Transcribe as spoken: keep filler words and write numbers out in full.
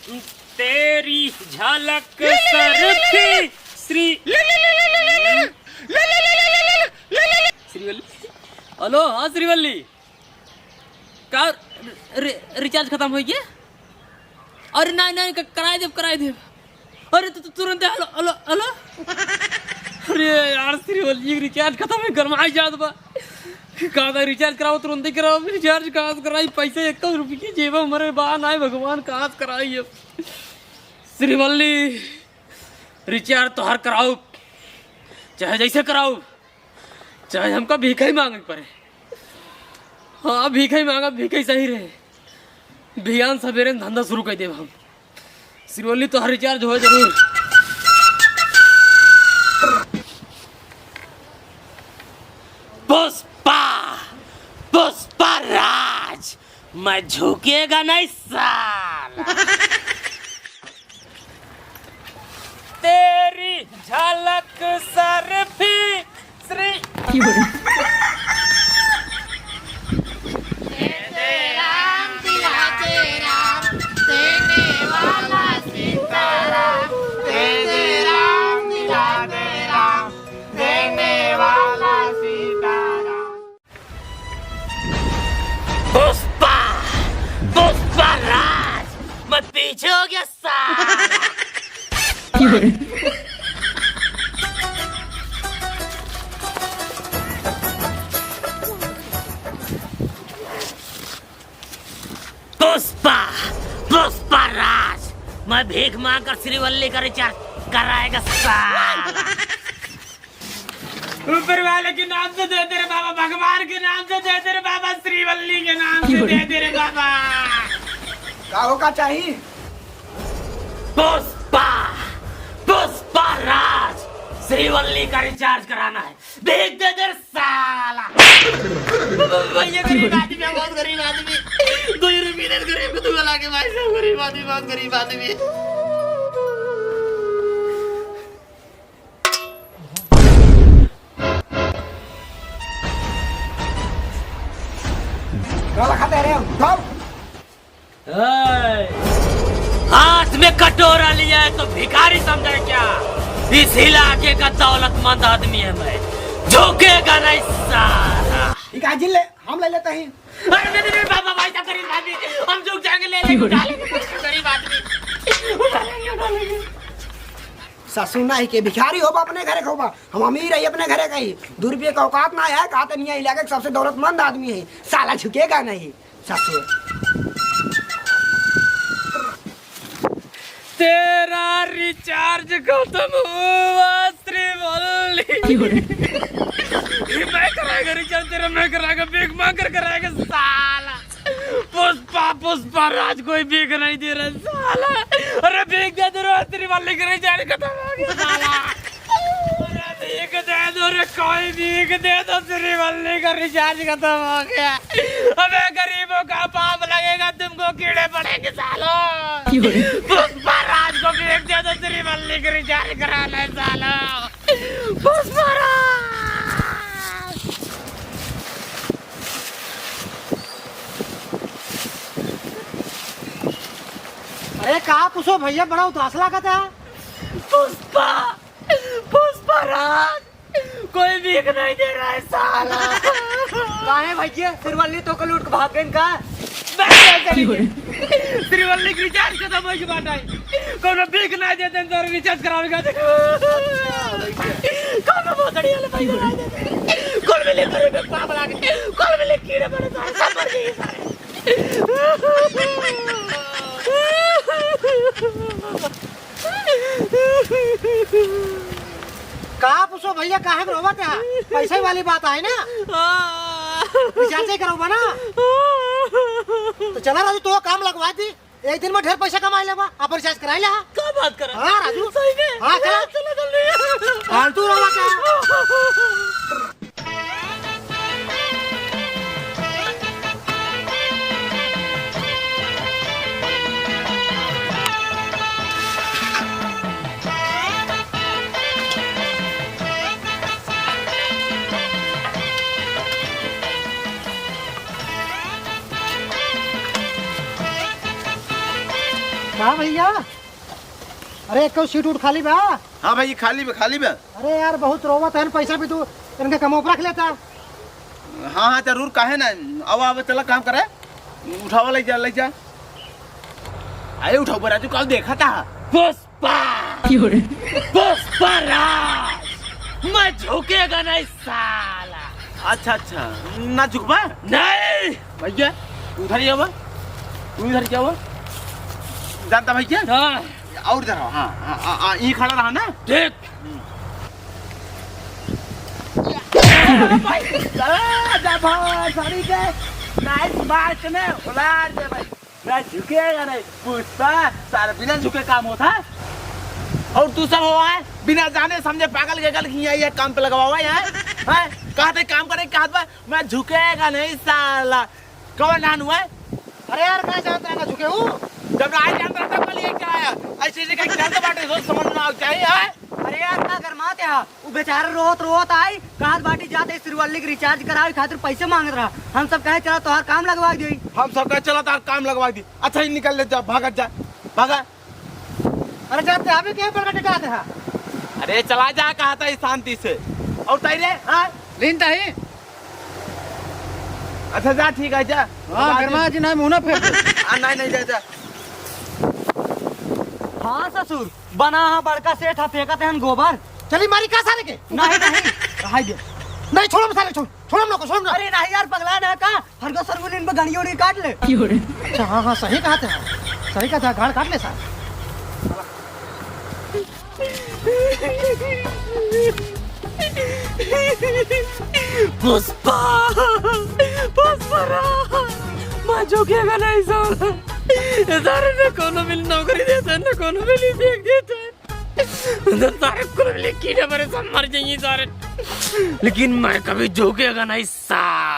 तेरी झलक सरफी श्री श्रीवल्ली। हेलो, हाँ श्रीवल्ली, का रि-, रिचार्ज खतम होइ गया? अरे नाहीं, नाहीं, क-, कराइ देब, कराइ देब। अरे तू, तू तुरंत, हेलो, हेलो, हेलो। अरे यार, श्रीवल्ली, रिचार्ज खतम है, गरमाइ जात बा। कहा था रिचार्ज कराओ, तुरंत ही कराओ, रिचार्ज कहाँ से कराई? पैसे एक रुपये की जेब में हमरे बा नाहीं, भगवान कहाँ से कराई अब? श्रीवल्ली, रिचार्ज तोहार कराउब, चाहे जैसे कराउब, चाहे हमका भीख ही माँगे के पड़े। हाँ, भीख ही माँगा, भीख ही सही रहे। बिहान सबेरे में धंधा शुरू कर देब हम। श्रीवल्ली, तोहार रिचार्ज होए जरूर। पुष्पा, पुष्पा राज, मैं झुकेगा नहीं साला। तेरी झलक सरफी श्री पुष्पा, पुष्पा राज, मैं पीछे हो गया साला। पुष्पा, पुष्पा राज, मैं भीख मांग कर श्रीवल्ली का रिचार्ज कराएगा साला। ऊपर वाले के नाम से दे दे रे बाबा, भगवान के नाम से दे दे रे बाबा, श्रीवल्ली के नाम से दे दे रे बाबा। का हो, का चाहिए? पुष्पा, पुष्पा राज, श्रीवल्ली का रिचार्ज कराना है, भीख दे दे रे साला। भैया गरीब आदमी है, बहुत गरीब आदमी, दो ही रुपये दे, गरीब को दुआ लागे भाई साहब, गरीब आदमी, बहुत गरीब आदमी। क्या खाते रहे हो? जाओ। ए, हाथ में कटोरा लिया है तो भिखारी समझा है क्या? इस इलाके का दौलतमंद आदमी है मैं, झुकेगा नहीं साला। ठीक है, जिन ले, हम ले लेते हैं। अरे नहीं, नहीं, बाबा, भाई साहब, गरीब आदमी, हम झुक जाएंगे, ले लेंगे, उठा लेंगे, गरीब आदमी, उठा लेंगे, उठा लेंगे। ससुर नाही के भिखारी होबा, अपने घरे के होबा, हम अमीर है, अपने घरे का ही। दो रुपये का औकात ना है, कहा तो नहीं है, इलाके का सबसे दौलतमंद आदमी है, साला झुकेगा नहीं, ससुर। तेरा रिचार्ज खत्म हुआ, श्रीवल्ली। क्यों रे? ये मैं कराएगा रिचार्ज तेरा, मैं कराएगा, भीख मांग कर कराएगा, साला। पुष्पा, पुष्पा राज कोई भीख नहीं दे रहा, साला। अरे भीख दे दे रे, श्रीवल्ली का रिचार्ज खत्म हो गया, साला। अरे भीख दे दो रे, कोई भीख दे दो, श्रीवल्ली का रिचार्ज खत्म हो गया। अबे गरीबों का पाप लगेगा, तुमको कीड़े पड़ेंगे सालो। क्यों रे? पुष्पा राज को भीख दे दो, श्रीवल्ली का रिचार्ज कराना है सालो। पुष्पा राज। अरे का पूछो भैया, बड़ा उदास लागत है। पुष्पा, पुष्पा राज, कोई भीख नहीं दे रहा है साला। काहे भैया, श्रीवल्ली तो कल उठ के भाग गई का? बस ऐसे नहीं। श्रीवल्ली की रिचार्ज खत्म हो गई बात है। कौनो भीख नहीं देते तो रिचार्ज करावेगा। कौनो भोसड़ी वाले पैसे नहीं देते। कौन मिले गरीब में पाप लागे। कौन मिले कीड़े पड़े सारे, सब मर गए सारे। का पूछो भैया, काहे में रोवत है? पैसे वाली बात है ना? हाँ। रिचार्ज ही करवा ना? तो चला राजू, तो काम लगवा दी, एक दिन में ढेर पैसा कमा लेबा, अपन रिचार्ज कराई ले। का बात कर? हाँ राजू। सही में? हाँ, चला। चला जल्दी। फालतू रोवत है। का भइया? अरे, एक सीट उठ खाली बा? हाँ भाई, खाली बा, खाली बा। अरे यार, बहुत रोवत है, पैसा भी तू इनके कमो पर रख लेता। हाँ, हाँ, जरूर, काहे ना। आवा, आवा, चला, काम करे, उठावा, ले जा, ले जा। अरे उठावा राजू, काल देखा था। पुष्पा। क्यों रे? पुष्पा राज, मैं झुकेगा नहीं साला। अच्छा, अच्छा, ना झुकबा? नहीं। भइया, उधर ही आवा, तू इधर क्या हुआ? जानता भइया? हाँ। और इधर आओ, हाँ, हाँ, हाँ, हाँ, यहीं खड़ा रहा ना। ठीक। आ, जा भाई, सारी के नाइस मार्च में उलार दे भाई। मैं झुकेगा नहीं, पुष्पा, सारा बिना झुके काम होता है। और तू सब हो आए, बिना जाने समझे पागल के गल खिया ये काम पे लगवा हुआ है, हैं? कहा थे काम करे, कहा था, मैं झुकेगा नहीं साला। कौन नान हुआ है? अरे यार, मैं जानता है ना झुके हूँ। जब राय जानता है, तब कल ये क्या आया? ऐसे, ऐसे कहीं चल तो बाटे, सोच समझ में आना चाहिए, हैं? अरे यार, का गरमात है? वो बेचारा रोत रोत आई, कहत बाटी जाते सिरवल्ली के रिचार्ज करावे खातिर पैसे मांगत रहा। हम सब कहे चला तोहार काम लगवा दी। हम सब कहे चला तोहार काम लगवा दी। अच्छा ही निकल ले जा, भागत जा, भागा। अरे जाते अभी के पर कटे जाते हैं। अरे चला जा, कहा था शांति से। और ताई रे, हाँ? लीन ताई। अच्छा जा, ठीक है जा। हाँ, गरमा जी ना मुंह ना फेर दे। हाँ, नहीं, नहीं, जा, जा। हाँ ससुर, बना हा बड़का सेठ हा, फेंकत हन गोबर। चली मारी का सारे के? नहीं, नहीं। रहाई दे। नहीं, छोड़ो सारे, छोड़, छोड़ो ना, छोड़ो ना। अरे नहीं यार, पगला ना का? हरगो सरगुन इन पे गंडी उड़ी काट ले। अच्छा, हाँ, हाँ, सही कहा थे, सही कहा था, गाड़ काट ले सारे। पुष्पा, पुष्पा रा, मैं झुकेगा नहीं साला। सारे ने कोनो मिल नौकरी देता है, ना कोनो मिल फेंक देता है। तो सारे कुल मिले कीड़े मरे सब मर जाइए सारे, लेकिन मैं कभी झुकेगा नहीं साला।